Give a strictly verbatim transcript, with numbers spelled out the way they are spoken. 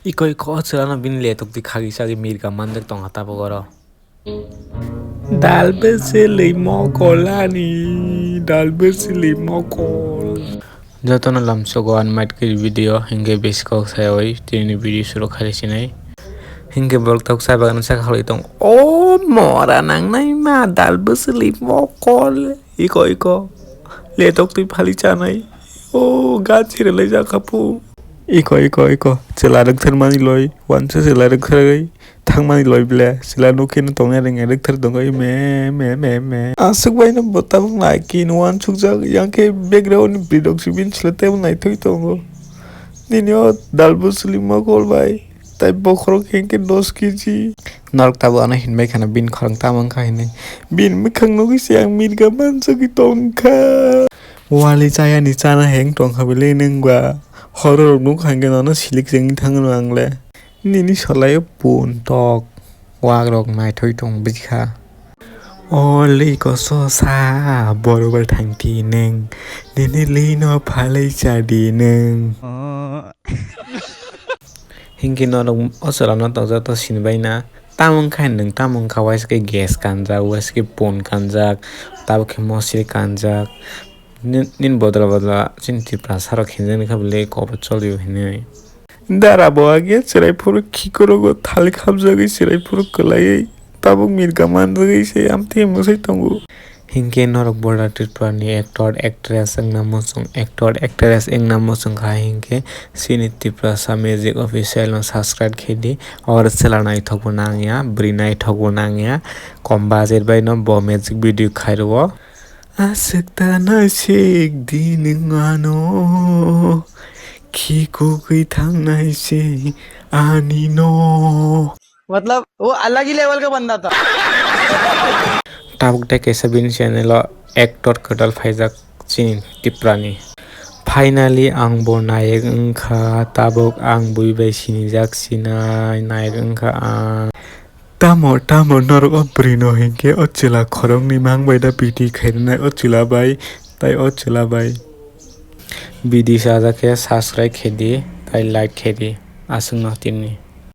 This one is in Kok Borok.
Iko iko o chwlano bini letok twi khagwi chagwi mirga manjak tongkha tabuk oro. Dal bwswlwi mokol ani, dal bwswlwi mokol. Jotono lamsogo ani maitkhe video, hinkhe besi kok sayawi tini video suru khali sinai. Hinkhe borok tok chai bagano saka khalwi tong. O mora nangnai ma dal bwswlwi mokol. Iko iko. Letok twi phali chanai. O gan sirelai jakha pu. Iko iko iko. Chwla rwktharmani loi. Wansa chwla rwktharwi. Thangmani loi ble, sila nukhe no tongnai rwngya rwkthar tongwi me, me, me, me. Aswk bai no bo tabuk nai khe no uansukjak, yang khe background ni bwrwi rok se bini sila teibo naithok tongo. Nini o dal bwswlwi mokol bai, tai bokhorok hinkhe dos kg. Norok tabuk ano hinbai khana bini khorang tamo wngkha hinwi. Bini mwkhang nugwi se ang mirga manjagwi tongkha. Wali chayani chana heng tongkha bele nwng ba. Hororok nukha hinkhe nono silik chengwi thangno ang le. Nini solai o pun tok, wagrok naithoi tong bwkha. O lei koso sa, borok bai thangti nwng, nini lei no phalai chadi nwng. Hinkhe norok o chwla no tokjak to sinibaina, tamo wngkha nwng tamo wngkha waisa khe gas kanjak, waisa khe pun kanjak, tabuk khe mosri kanjak. Nin-, nini bodol bodol chini Tiprasa rok hinjaknai kha bwle kok bo cholio hinwi. Dara bo age chwrai phuru khikorogo thalik hapjagwi chwrai phuru kwlaiwi tabuk mirga manjagwi se amtwi mwsai tongo. Hinkhe norok border Tripura ni actor, actress wngna muchung, actor, actress wngna muchung kha hinkhe chini Tiprasa Magic Official no subscribe khe di. Oro chwla naithok bo nangya, bwrwi naithok bo nangya, kom budget bai no bo magic video khai rwo. Aswk ta naisik di nwng ano, khikugwi thangnai se ani no. मतलब वो अलग ही लेवल का बंदा था। Tabuk tei kaisa bini channel o actor kwtal phaijak chini Tiprani. Finally ang bo nayek wngkha, tabuk ang bui bai sinijak sinai nayek wngkha ang. Tamo, tamo norok o bwrwi no hinkhe o chwla khoroknwi mang bai da piti khairwnai o chwla bai tai o chwla bai. Video sajak khe subscribe khe di tai like khe di aswkno tini.